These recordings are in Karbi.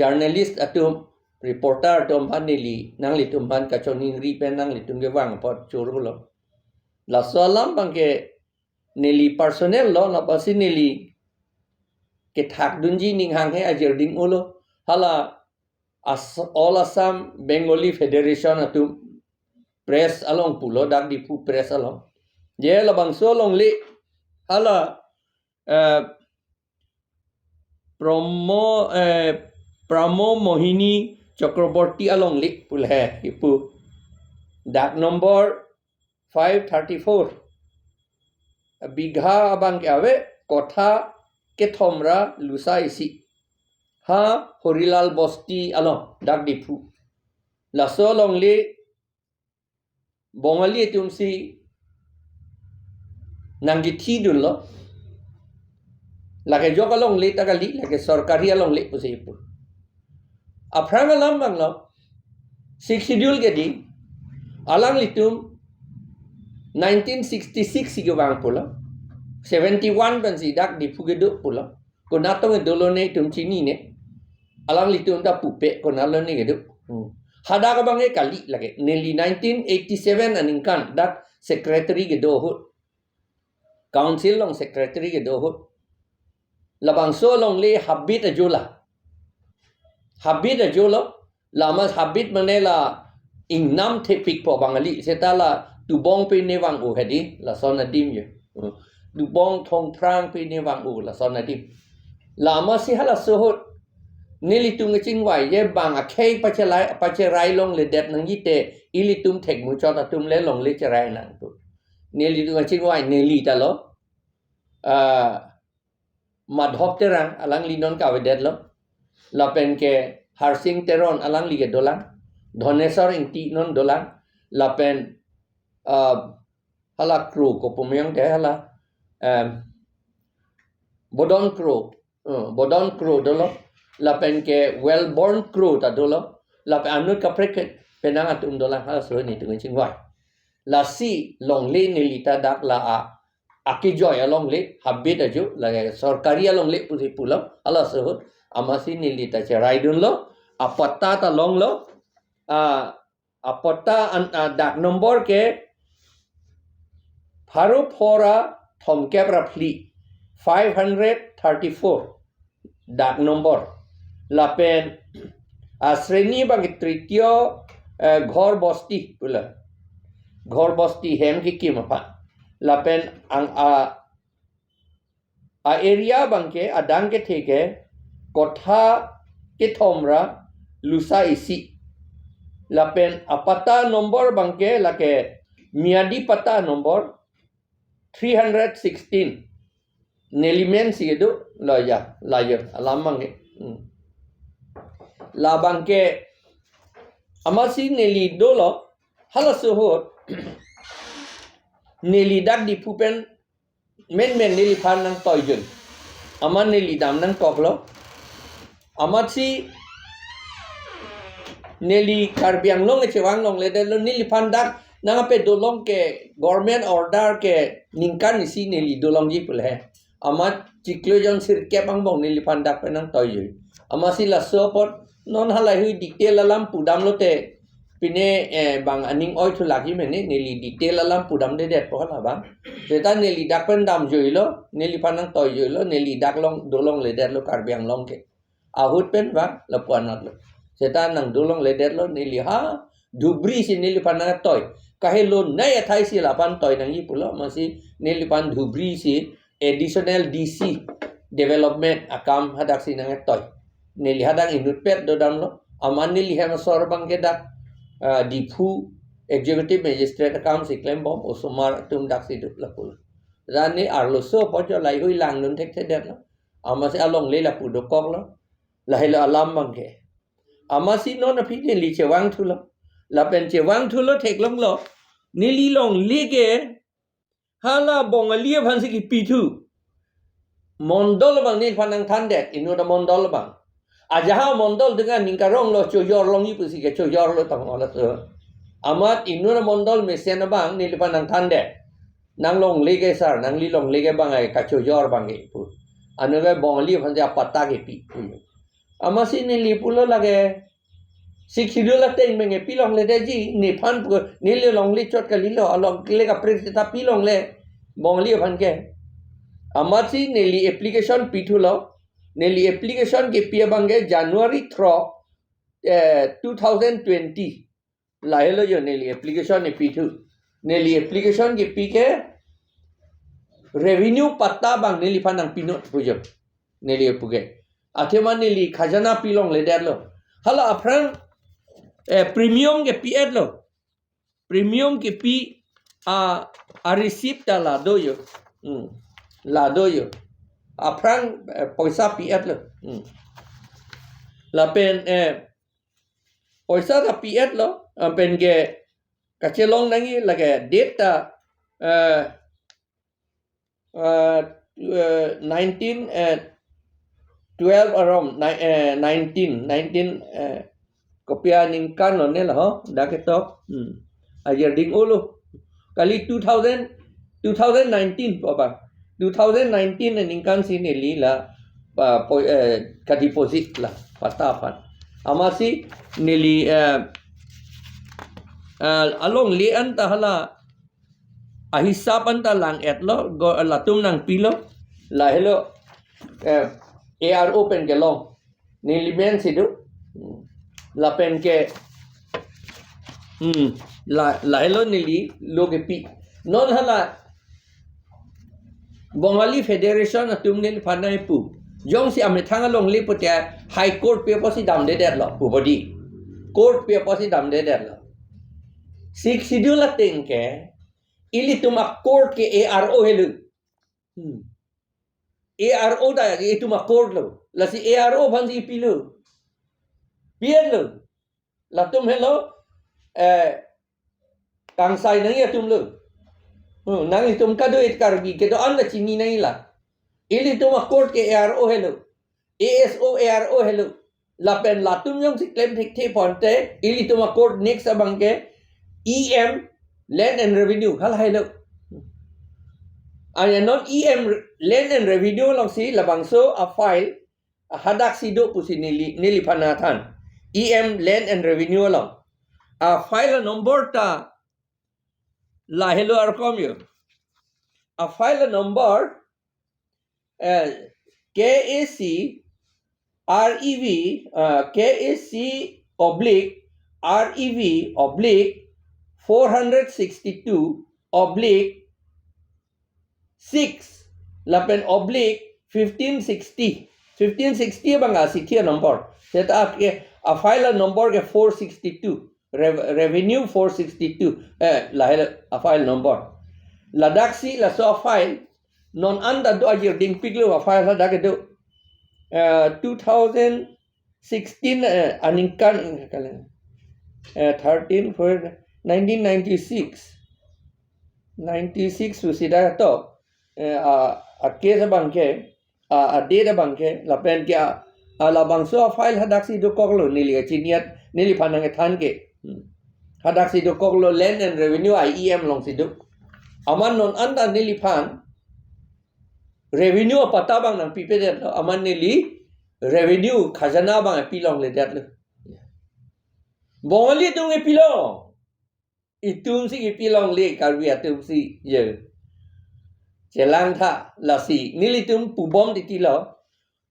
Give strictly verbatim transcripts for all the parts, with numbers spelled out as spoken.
journalist atum, reporter atum aphan neli, nanglitum aphan kachoningri pen nanglitum kevang apot choro lo. Laso alam abangke neli personal lo, lapotsi neli kethak dunji ning hanghe ajirding ulo. Hala As-, All Assam Bengali Federation atum press along pulo, dak Diphu press along. Je labangso alongle hala, eh, Promo, eh, Pramo Mohini Chakraborty alongle pu le kipu. Dak number five thirty-four. Bigha abangke ave kotha kethom ra lusa isi. Ha Horilal Bosti along, dak Diphu. Laso alongle Bongali atumsi nangkethidunlo. Lake ajok alongle ta kali, lake sorkari alongle pusi pu. Aphrang alam abang lo, Sixth Schedule ke di, alanglitum nineteen sixty-six si kevang pulo, seventy-one pensi dak Diphu kedo pulo. Konat tong dolo ne itum chinine. Alanglitum ta pupe konat lo ne kedo. Hmm. Hadak abangke kali lake. Neli nineteen eighty-seven aningkan dak secretary kedo ahut. Council along secretary kedo ahut. Labangso alongle habit ajo la. Habit ajo lo. La amat habit mane la ingnam thepikpo Bangali. Seta la tubong pen ne vang-o hedi. Lason adim je. Hmm. Tubong thongphrang pen ne vang-o, lason adim. La amatsi halaso ahut nelitum kachingvai je bang akhei pachelai, pacherai longledet nangji te ilitum thekmuchot atum le longle cherai nang pu. Nelitum kachingvai neli ta lo. Ah, Madhop Terang, alangli non kavedetlo. Lapen ke Harsing Teron, alangli ke dolang. Dhoneswar Ingti non dolang. Lapen, ah, hala Kro, kopo meyong te hala, em, Bodon Kro, eh, Bodon Kro dolo, lapen ke Wellborn Kro ta dolo, lapen anut kaprek ke penang atum dolang, halaso nelitum kachingvai. Lasi longle neli ta dak la a, akejoi alongle, habit ajo, la sorkari alongle pusi pulo, halaso ahut, amatsi neli ta cheraidunlo, apatta ta longlo, a, apatta an, a, dak number ke pharo phongo ra thomkep ra phli, five hundred thirty-four dak number. Lapen asreni abang tritiyo, eh, ghor bosti pula. Ghor bosti hem kekim aphan. Lapen ang a a area abangke adang kethe ke kotha kethom ra lusa isi. Lapen apatta number abangke lake Miyadi patta number three hundred sixteen. Neli mensi kedo lo ya, la ya, alam abangke. Hmm. Labangke amatsi neli dolo, halaso ahut neli dak Diphu pen menmen neliphan nangtoijoi. Amat neli dam nangkoklo. Amatsi neli Karbi Anglong kechevang longledetlo, neliphan dak nangkepedo long ke government order ke ningkan isi neli dolongji pule he. Amat chiklo jon sirkep angbong neliphan dak pen nangtoijoi. Amatsi laso apot non halahei detail alam pudamlote pine, eh, bang aning oithu lagi mene, neli detail alam pudamdedetpo hala abang. Seta neli dak pen damjoilo, neliphan nangtoijoilo, neli dak long dolongledetlo Karbi Anglong ke. Ahut pen bang lapu-anatlo. Seta nangdolongledetlo, neli ha Dhubri si neliphan nangtoi. Kahelo nai athai si lapan toi nangji pulo, amatsi neliphan Dhubri si additional D C development akam hadaksi nangtoi. Neli hadak inutpet dodamlo. Amat neli hem asor abangke dak, ah, Diphu Executive Magistrate akamsi klembom, osomar atum daksi do lapulo. Lasi arloso apot jo laheihui langdun thekthedetlo. Amatsi alongle lapu dokoklo. Lahelo alam abangke. Amatsi non aphi neli chevangthulo. Lapen chevangthulo theklonglo. Neli longle ke hala Bongali aphansi kipithu. Mondol abang neliphan nangthandet, inut amondol abang. Ajahak mondol dengan ningkaronglo chojor longji pusi ke chojorlo tang ola so. Amat inut amondol mesen abang neliphan nangthandet. Nang longle ke sir, nangli longle ke abang ai kachojor abangke pu. Anke Bongali aphansi apatta kepi pu. Amatsi neli pulo lake Sixth Schedule ateng menge pilongledetji, nephan pu, neli longle chot kalilo, alongle kaprek seta pilongle, Bongali aphan ke. Amatsi neli application pithulo, neli application kepi abang ke January throk, eh, two thousand twenty. Lahelo jo neli application epithu. Neli application kepi ke revenue patta abang neliphan nangpinon pu jo. Neli pu ke. Athema neli khajana pilongledetlo. Hala aphrang, eh, premium kepi-etlo. Premium kepi a, a receipt ta la do jo. Hmm. La do jo. Aphrang, eh, poisa pi-etlo. Hmm. Lapen, eh, poisa ta pi-etlo, ah, pen ke kachelong nangji lake date ta, eh, eh, eh, nineteen, eh, twelve arom, ni-, eh, nineteen, nineteen, eh, kopi aningkan lo ne la ho, dak ketok. Hmm. Ajir ding ulo. Kali two thousand, two thousand nineteen po ba. Two thousand nineteen aningkan si neli la, ah, po, eh, kadeposit la, patta aphan. Amatsi neli, eh, eh, alongle anta hala ahisap anta lang-etlo, go, latum nangpilo, lahelo, eh, A R O pen kelong. Neli mensi do. Hmm. Lapen ke, hmm, la, lahelo neli lo kepi. Non hala Bongali Federation atum neliphan nangpu. Jongsi amethang alongle pute High Court pi apotsi damdedetlo, pu bodi. Court pi apotsi damdedetlo. Sixth Schedule ateng ke, ilitum a court ke A R O helo. Hmm. A R O ta itum a court lo. Lasi A R O aphansi pilo. Pi-etlo. Latum helo, eh, kangsai nangji atum lo. Hmm, nanglitum kado-an Karbi kedo-an ta chini nangji la. Ilitum a court ke A R O helo. A S O A R O helo. Lapen latum jongsi klem thekthe ponte, ilitum a court next abang ke E M, Land and Revenue, hala helo. Aya non E M, Land and Revenue alongsi labangso a file, hadaksi do pusi neli, neliphan nangthan. E M, Land and Revenue along. A file number ta lahelo arkom jo. A file number, eh, K A C R E V, eh, K A C oblique R E V oblique four hundred sixty-two oblique six, lapen oblique fifteen sixty. Fifteen sixty abang a chithi a number. Seta ke a file a number ke four sixty-two. Rev-, Revenue four sixty-two. Eh, lahelo a file number. Ladaksi laso a file. Non anta do, ajir dingpiklo a file hadak do. Eh, two thousand sixteen, eh, aningkan, eh, thirteen, four, nineteen ninety-six. Ninety-six pusi dak to. Eh, a, a case abang ke, a, a date abang ke, lapen ke a, a labangso a file hadaksi dokoklo neli kachiniat, neliphan nangthan ke. Hmm. Hadaksi dokoklo Land and Revenue I E M alongsi do. Amat non anta neliphan revenue a patta abang nangpipedetlo, amat neli revenue khajana abang pilongledetlo. Bongali atum ke pilo. Itumsi kepilongle, Karbi atumsi, ye. Chelangtha, lasi nelitum pubom titilo.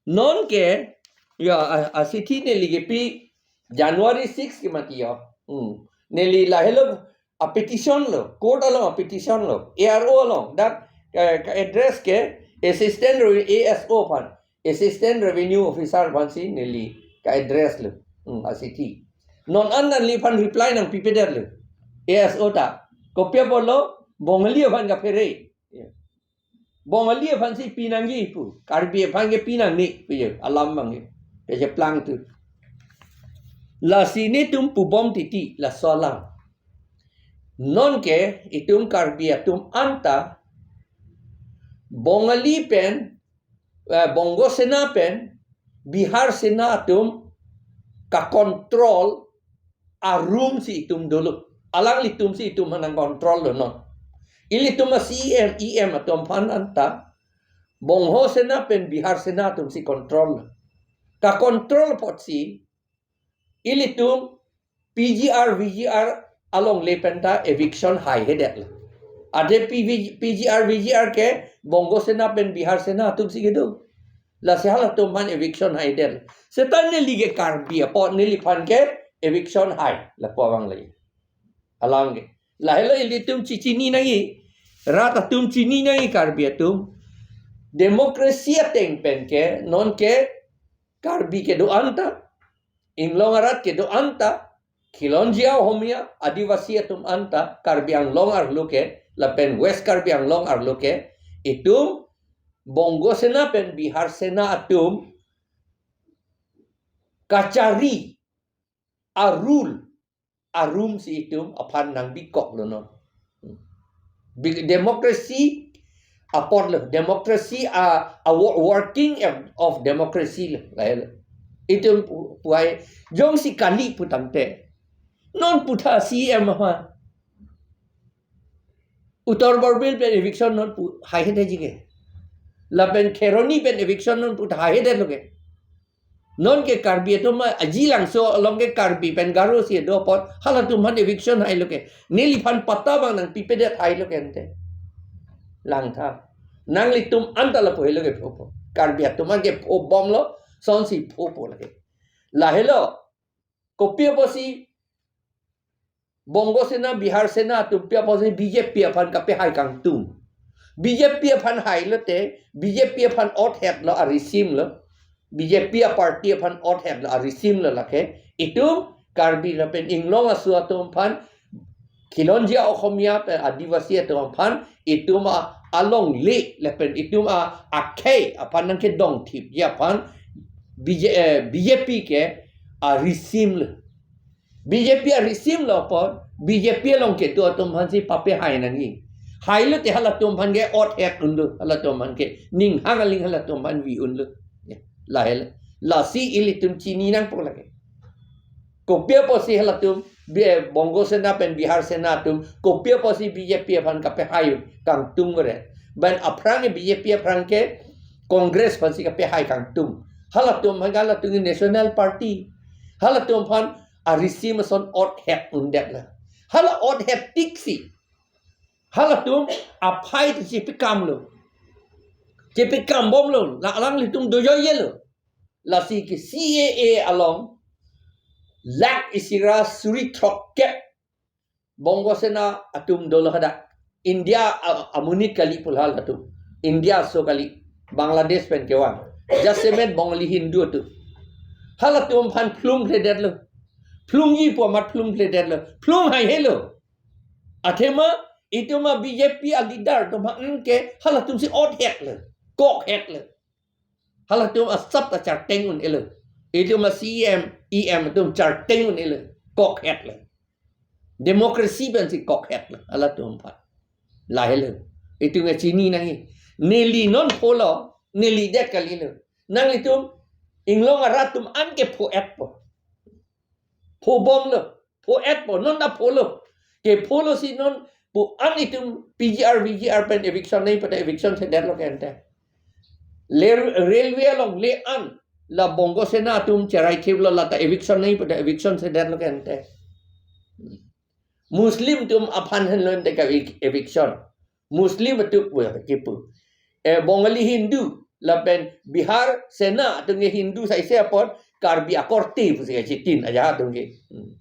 Non ke, ya, a, a chithi neli kepi January six ke mati yo. Hmm. Neli lahelo a petition lo, court along a petition lo, A R O along, dak, eh, ka address ke Assistant Re-, A S O aphan, Assistant Revenue Officer aphansi neli ka address lo. Hmm, a chithi. Non an neliphan reply nangpipedetlo. A S O ta. Kopi apotlo, Bongali aphan kaphere. Bongali aphansi pinangji pu. Karbi aphan ke pinangne pu ye. Alam abang ye. Kacheplang tu. Lasi netum pubom titi, laso alam. Non ke itum Karbi atum anta Bongali pen, eh, Bongo Sena pen, Bihar Sena atum ka control a room si itum dolo. Alanglitumsi itum aphan nang control lo non. Ilitum a C E M, E M atum aphan anta Bongo Sena pen Bihar Sena atumsi control lo. Ka-control apotsi, ilitum P G R, V G R alongle penta eviction haihedet. Ade P V, P G R, V G R ke Bongo Sena pen Bihar Sena atum si kedo. Lasi halatum aphan eviction haidet. Seta neli ke Karbi apot neliphan ke eviction hai. Lapu abang lagi. Alang ke. Lahelo ilitum chechini nangji. Rat atum chini nangji Karbi atum. Democracy ateng pen ke, non ke Karbi kedo-an ta, Inglong arat kedo-an ta, Khilonjia Ohomia, Adivasi atum anta, Karbi Anglong arlo ke, lapen West Karbi Anglong arlo ke, itum Bongo Sena pen Bihar Sena atum kachari a-rule arum si itum aphan nangbikoklo non. Bi-, democracy apotlo, democracy a, a wo-, working of, of democracy lo, lahelo. Itum pu-, puai, jongsi kali putangte, non puthot C M aphan Uttar Borbil pen eviction non pu haihedet ji ke. Lapen Kheroni pen eviction non pu haihedet lo ke. Non ke Karbi atum ma ajilangso along ke Karbi pen Garo si do apot halatum aphan eviction hailo ke. Neliphan patta abang nangpipedet hailo ke ante. Langtha. Nanglitum anta lapu helo ke phopo. Karbi atum an ke phobomlo, sonsi phopo lake. Lahelo, kopi apotsi Bongo Sena, Bihar Sena atum pi apotsi B J P aphan kapehai kangtung. B J P aphan hailote, B J P aphan othetlo, arisimlo. B J P a-party aphan othetlo, arisimlo lake. Itum Karbi lapen Inglong aso atum aphan, Khilonjia Ohomia pen Adivasi atum aphan, itum a, alongle lapen itum a, akhei aphan nangkedongthipji aphan B J, eh, B J P ke arisimlo. B J P arisimlo apot, B J P along kedo atum aphansi papehai nangji. Hailote halatum aphan ke othet unlo, halatum aphan ke ninghang aling halatum aphan vi unlo. Ya, lahelo. Lasi ilitum chini nangpo lake. Kopi apotsi halatum, Bi-, Bongo Sena pen Bihar Sena atum, kopi apotsi B J P aphan kapehai kangtung gore. Ban aphrang ke B J P aphrang ke Congress aphansi kapehai kangtung. Halatum aphan, halatum National Party. Halatum aphan arisim ason othet undetlo. Hala othet tiksi. Halatum aphai chepekamlo. Chepekambomlo. La alanglitum dojoijelo. Lasi ke C A A along lakh isi ra suri throkkep Bongo Sena atum dolo hadak. India a-, amonit kali pu halatum. India aso kali. Bangladesh pen kevang. Jasemet Bongali Hindu atum. Halatum aphan phlumphledetlo. Phlumji pu amat phlumphledetlo. Phlum haihelo. Athema itum a-B J P a-leader atum aphan ke halatumsi othetlo. Kokhetlo. Halatum asap ta charteng un-elo. Itum a-C M, E M atum charteng un-elo. Kokhetlo. Democracy pensi kokhetlo. Halatum aphan. Lahelo. Itum ke chini nangji. Neli non pholo, neli det kalilo. Nanglitum Inglong arat atum an ke pho-etpo. Phobomlo. Pho-etpo. Non ta pholo. Kepholosi non pu an itum P G R, V G R pen eviction nangji pute eviction sedetlo ke ante. Le-, railway alongle an la Bongo Sena atum cherai khiplo lata eviction nangji pute eviction sedetlo ke ante. Muslim atum aphan henlo ante ka evic-, eviction. Muslim atum, weh, kipu. Eh, Bongali Hindu, lapen Bihar Sena atum ke Hindu saise apot Karbi akorte pusi kachitin aja atum ke. Hmm.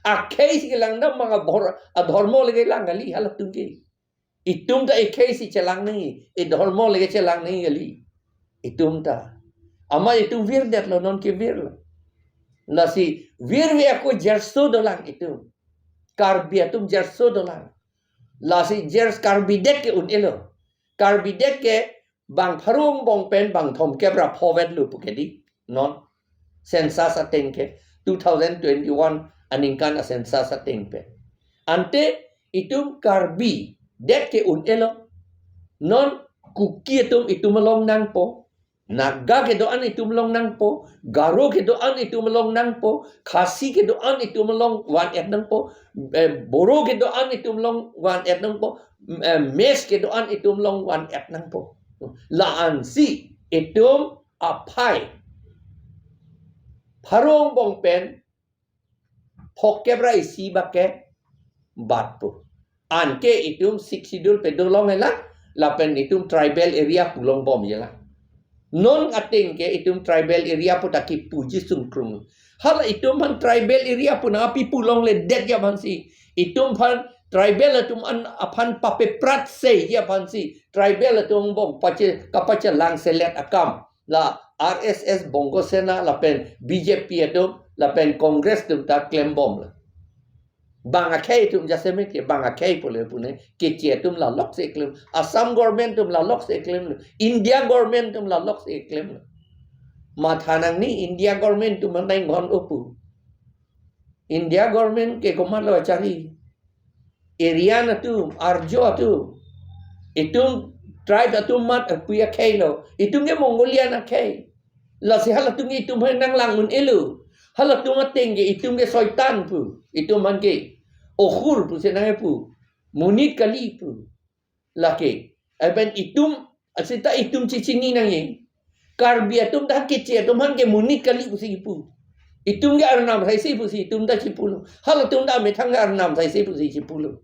Akhei si kelang dam manga bor-, adhormo lake lang kali halatum ke. Itum ta ekhei si chelang nangji, edhormo lake chelang nangji kali. Itum ta. Amat itum virdetlo, non ke virlo. Lasi virve ako jerso dolang itum. Karbi atum jerso dolang. Lasi jers Karbi det ke un-elo. Karbi det ke bang pharo angbong pen bang thomkep ra pho vetlo pu ke di. Non census ateng ke two thousand twenty-one aningkan a-census ateng pen. Ante itum Karbi det ke un-elo. Non Kuki atum itum along nangpo. Naga kedo-an itum along nangpo, Garo kedo-an itum along nangpo, Khasi kedo-an itum along van-et nangpo, eh, Boro kedo-an itum along van-et nangpo, eh, Mech kedo-an itum along van-et nangpo. La-ansi itum aphai pharo angbong pen phongkep ra isi bak ke bat pu. Anke itum Sixth Schedule pedolong hela, lapen itum tribal area pulongbom hela. Non ateng ke itum tribal area pu ta kipuji sungkrung. Hala itum aphan tribal area pu nangpi pulongledet ya aphansi, itum aphan tribal atum an aphan papeprat sei ya aphansi, tribal atum angbong pache, kapachelangselet akam la R S S, Bongo Sena lapen B J P atum lapen Congress atum ta klembom lo. Bang akhei atum jasemet ke bang akhei pule pune, Keche atum la lok se klem, Assam government atum la lok se klem lo, India government atum la lok se klem lo. Matha nangne, India government atum nang hon opu. India government ke komatlo achari? Aryan atum, Arjo atum. Itum tribe atum mat apui akhei lo. Itum ke Mongolian akhei. Lasi halatum itum aphan nanglang un-elo. Halatum ateng ke itum ke soitan pu. Itum aphan ke Ohur pusi nangpu. Monit kali pu. Lake. Lapen itum, seta itum chechini nangji. Karbi atum ta Keche atum aphan ke monit kali pusi kipu. Itum ke arnam saise pusi itum ta chipulo. Halatum ta amethang ke arnam saise pusi chipulo.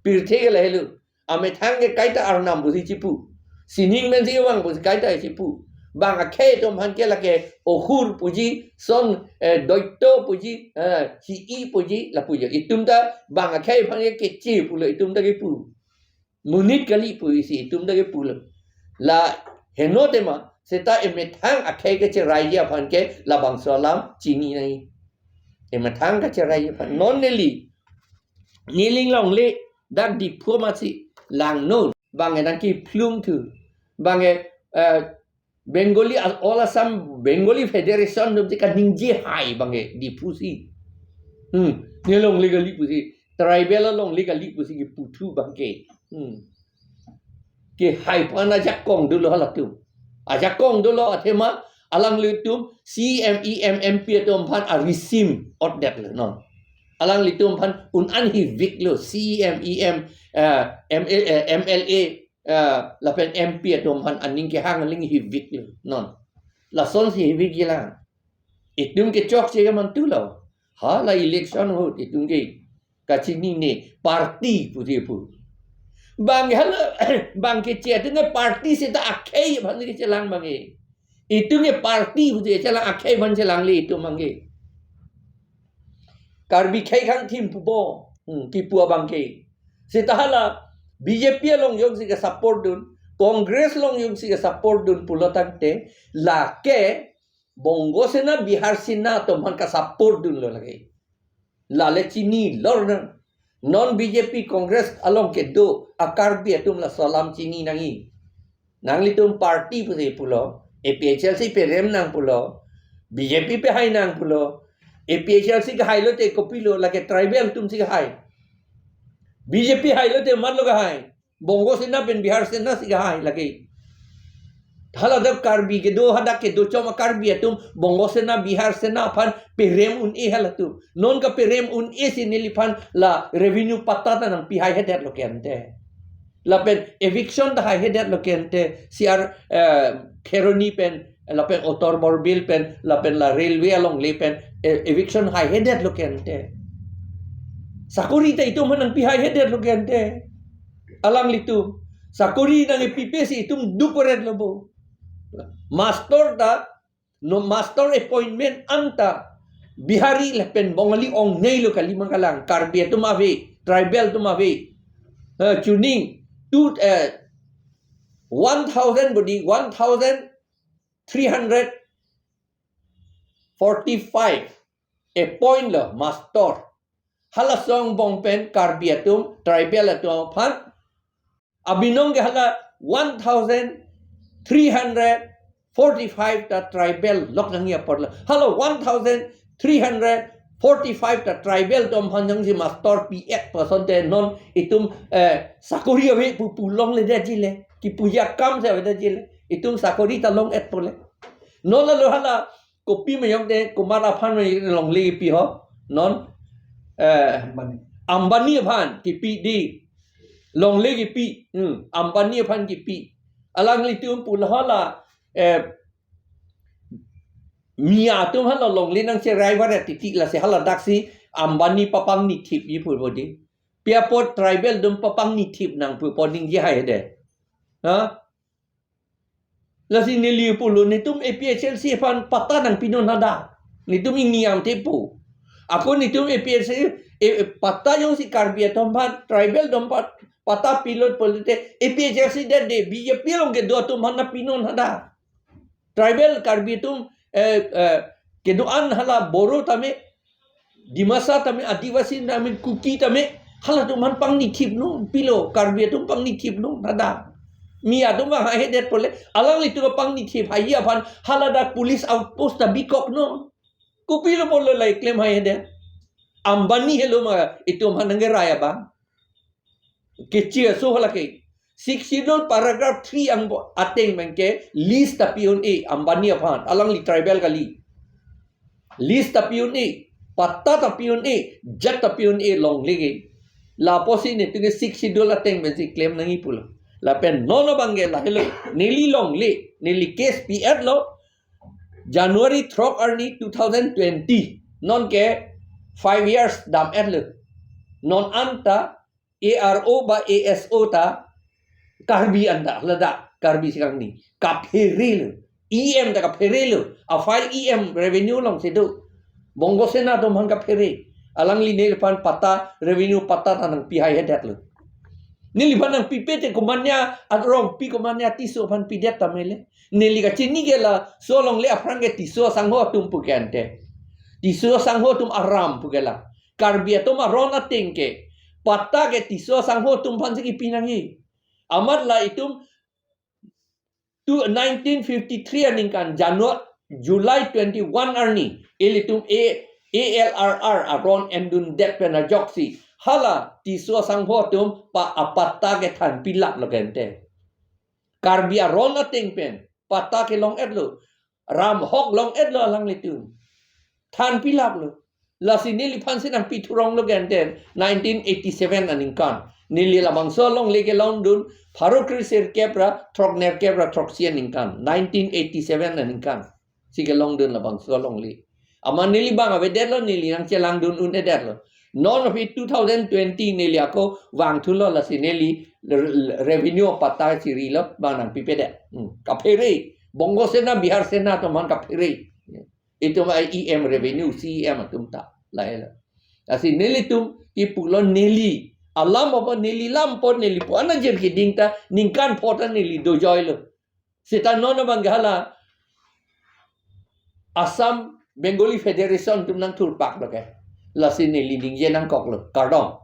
Pirthe ke lahelo. Amethang ke kaita arnam pusi chipu. Sining pensi vang pusi kaita chipu. Bang akhei atum aphan ke lake Ohur puji, Son, eh, Doito puji, eh, Hi-i puji, la puji. Itum ta bang akhei aphan ke Keche pulo, itum ta kipu. Monit kali pusi itum ta kipulo. La heno tema, seta emethang akhei kecherai aphan ke labangso alam chini nangji. Emethang kecherai aphan. Non neli, neli longle dak Diphu masi langnon. Bang e nangkiphlung thu. Bang e, eh, Bengali, All Assam Bengali Federation atum si kaningje hai bang e Diphu si. Hmm, ne longle kali pusi. Tribal longle kali pusi kipu thu bang ke. Hmm. Kehai aphan ajakong dolo halatum. Ajakong dolo athema alanglitum C E M, E M, M P atum aphan arisim otdet lo non. Alanglitum aphan un-an hivik lo C E M, E M, eh, M L A, eh, M L A, eh, lapen M P atum aphan aning kehang aling hivik lo non. Lasonsi hivik jilang. Itum ke chokche ke mantu lo. Hala election ahut itum ke kachinine party pusi pu. Bang hala, bang Keche atum ke party seta akhei aphan kechelang bang e. Itum ke party pusi chelang, akhei aphan chelangle itum bang e. Karbi khei khang thim pupo. Hmm, kipu abang ke. Seta hala B J P along jongsi ke support dun, Congress along jongsi ke support dun pulo tangte, lake Bongo Sena, Bihar Sena atum aphan ka support dunlo lake. Lale chini lor nang. Non B J P Congress along kedo a Karbi atum laso alam chini nangji. Nanglitum party pusi pulo, A P H L C perem nang pulo, B J P pehai nang pulo, A P H L C kehai lote kopilo, lake tribal atum si kehai. B J P hai lote mat lo kehai. Bongo Sena pen Bihar Sena si kehai lake. Hala dak Karbi kedo, hadak kedo chom a Karbi atum Bongo Sena, Bihar Sena aphan perem un-e halatum. Non kaperem un-e si neliphan la revenue patta ta nangpi haihedet lo ke ante. Lapen eviction ta haihedet lo ke ante. C R, eh, Kheroni pen, lapen Uttar Borbil pen, lapen la railway alongle pen, eh, eviction haihedet lo ke ante. Sakori ta itum aphan nangpi haihedet lo ke ante. Alanglitum. Sakori nangkepipe si itum duk-oret lo bo. Master ta, no master appointment anta Bihari lapen Bongali ongnei lo kali ma kalang. Karbi atum ave, tribal atum ave. Eh, chuning, tu, eh, one thousand bodi, one thousand three hundred forty-five appoint lo master. Halaso angbong pen Karbi atum, tribal atum aphan abinong ke hala one thousand three hundred forty-five ta tribal lok nangji apor lo. Hala one thousand three hundred forty-five ta tribal atum aphan jongsi master P F person te non itum, eh, sakori ave pu pulongledetji le. Kipuji akam si avedetji le. Itum sakori ta long-etpo le. Non lalo hala kopi mayong te, komat aphan mayong longle kipi ho. Non, eh, Ambani. Ambani aphan kipi di. Longle kipi. Hmm, Ambani aphan kipi. Alanglitum pulo hala, eh, Miya atum hala longle nangcherai varet titi, lasi hala daksi Ambani papangni thip ji pu bodi. Pi apot tribal atum papangni thip nang pu po ningje hai de. Ha? Lasi neli pulo, netum A P H L C aphan patta nangpinon hadak. Netum ingni amte pu. Ako netum A P H L C, eh, patta jongsi Karbi atum aphan, tribal atum aphan patta pilot pulote, A P H L C det de, B J P along kedo atum aphan nangpinon hadak. Tribal Karbi atum, eh, eh, kedo-an hala Boro tame, Dimasa tame, Adivasi tame, Kuki tame, halatum aphan pangni thipnon, pilo, Karbi atum pangni thipnon, hadak. Miya atum vang haihedet pule, alanglitum apangni thip haiji aphan, haladak police outpost ta bikoknon. Kopilo pulo la keklem haihedet. Ambani helo ma itum aphan nangkerai abang. Kechi aso halake. Sixth Schedule paragraph three ang bo ateng pen ke lease ta pi-un-e Ambani aphan. Alangli tribal kali. Lease ta pi-un-e, patta ta pi-un-e, jat ta pi-un-e longle ke. Lapusi netum ke Sixth Schedule ateng pensi claim nangji pulo. Lapen non abang ke lahelo. Neli longle, neli case pi-etlo. January throk arni two thousand twenty. Non ke five years dam-etlo. Non anta A R O ba A S O ta Karbi anta, ladak Karbi si kangni. Kaphere lo. E M ta kaphere lo. Afile E M revenue alongsi do. Bongo Sena atum aphan kaphere. Alangli neliphan patta, revenue patta ta nangpi haihedetlo. Neliphan nangpipe te komatne arongpi, komatne aTisso aphan pidet tame le. Neli kachini ke laso alongle aphrang ke Tisso asangho atum pu ke ante. Tisso asangho atum aram pu ke la. Karbi atum aron ateng ke patta ke Tisso asangho atum aphansi kipi nangji. Amat la itum tu nineteen fifty-three aningkan January, July twenty-one arni, ilitum A, A L R R aron endundet pen ajoksi hala Tisso asangho atum pa apatta ke thanpilaplo ke ante. Karbi aron ateng pen patta kelong-etlo. Ram hok long-etlo alanglitum. Thanpilaplo. Lasi neliphansi nangpi thuronglo ke ante nineteen eighty-seven aningkan. Neli labangso alongle kelongdun pharo kre sirkep ra throknerkep ra throksi aningkan. Nineteen eighty-seven aningkan si kelongdun labangso alongle. Amat neli bang avedetlo, neli nangchelangdun un-edetlo. Non aphi two thousand twenty neli ako vangthulo, lasi neli re-, re-, revenue patta chirilo, bang nangpipedet. Hmm. Kaphere. Bongo Sena, Bihar Sena atum aphan kaphere. Itum ai E M revenue, C E M atum ta. Lahelo. Lasi nelitum kipulo, neli alam apot, neli lam apot, neli pu-an ajir keding ta ningkan pho ta neli dojoilo. Seta non abang ke hala Assam Bengali Federation atum nangthurpaklo ke. Lasi neli ningje nangkoklo. Kardom.